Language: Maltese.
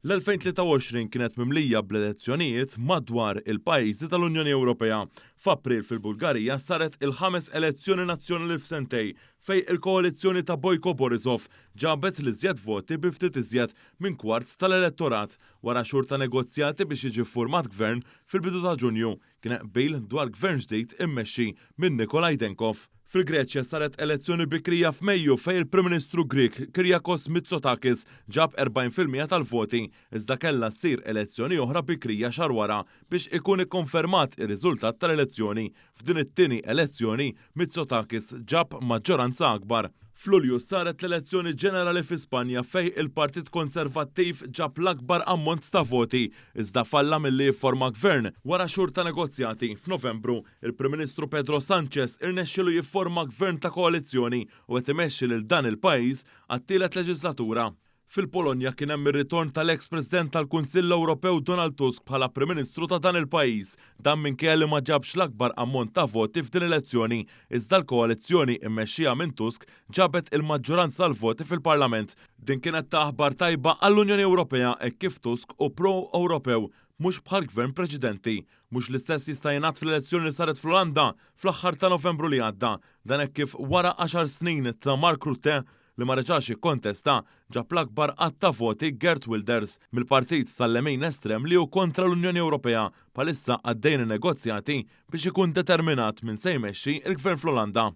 L-2023 kienet mimlija bl-elezzjonijiet madwar il-pajjiżi tal-Unjoni Ewropea. F'April fil-Bulgarija saret il-ħames elezzjoni nazzjonali f'sentejn fejn il-koalizzjoni ta' Boyko Borisov ġabet l-iżjed voti bi ftit iżjed minn kwart tal-elettorat. Wara xhur ta' negozjati biex jiġi ffurmat gvern fil-bidu ta' Ġunju, Kien hemm qbil dwar gvern ġdid immexxi minn Nikolaj Denkov. Fil-Greċja saret elezzjoni bikrija f'Mejju fejn il-Prim Ministru Grieg Kyriakos Mitsotakis ġab 40% tal-voti iżda kellha ssir elezzjoni oħra bikrija xahar wara biex ikun ikkonfermat ir-riżultat tal-elezzjoni. F'din it-tieni elezzjoni Mitsotakis ġab maġġoranza akbar. F'Lulju saret l-elezzjoni ġenerali fi Spanja fejn il-Partit Konservattiv ġab l-akbar ammont ta' voti, iżda falla milli jifforma gvern. Wara xhur ta' negozjati, f'Novembru, il-Prim Ministru Pedro Sanchez irnexxielu jifforma gvern ta' koalizzjoni u qed imexxi lil dan il-pajjiż għat-tielet leġislatura. Fil-Polonja kien hemm ir-ritorn tal-eks President tal-Kunsill Ewropew Donald Tusk bħala Prim Ministru ta' dan il-pajjiż. Dan minkejja li ma ġabx l-akbar ammont ta' voti f'din l-elezzjoni, iżda l-koalizzjoni mmexxija minn Tusk ġabet il-maġġoranza tal-voti fil-Parlament. Din kienet ta' aħbar tajba għall-Unjoni Ewropea hekk kif Tusk hu pro-Ewropew, mhux bħall-Gvern preċedenti. Mhux l-istess jista' jingħad fl-elezzjoni li saret fl-Olanda fl-aħħar ta' Novembru li għadda. Dan hekk kif wara għaxar snin ta' Mark Rutte, li ma reġax ikkontesta, ġab l-akbar għadd ta' voti Geert Wilders, mill-partit tal-lemin estrem li hu kontra l-Unjoni Ewropea, bħalissa għaddejjin in-negozjati biex ikun determinat min se jmexxi l-Gvern fl-Olanda.